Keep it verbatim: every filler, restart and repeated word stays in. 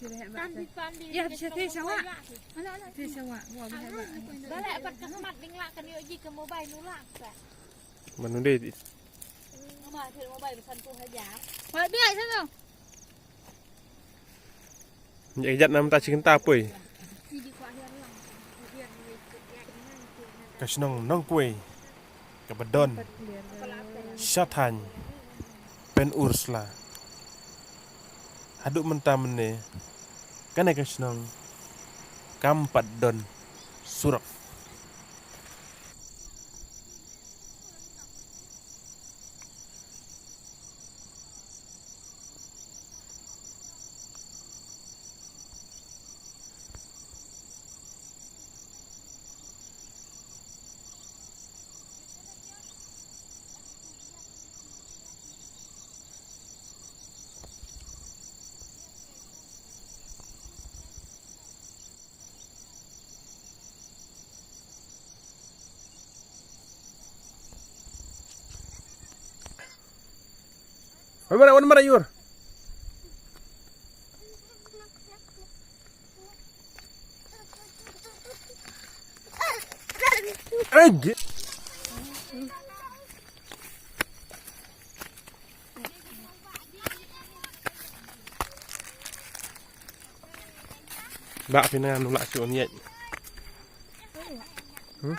Ïa, phi sa te shawa. Te shawa. Wa ba ba. Ba la pat ka khmat ding la kan ïoh ji ka mobile nu la. Manu dei. Mama, mobile san tu hajar. Wa biar sana. Ïa, ïa, nam ta chicken ta poi. Ka shnong Nongkwei kaba don sha thaiñ Pynursla. Haduh mynta mynne kane ka shnong kam pat don surok. Wan mara, wan mara yur. Ej. Ba phi na nu la shu oniat. Hmm?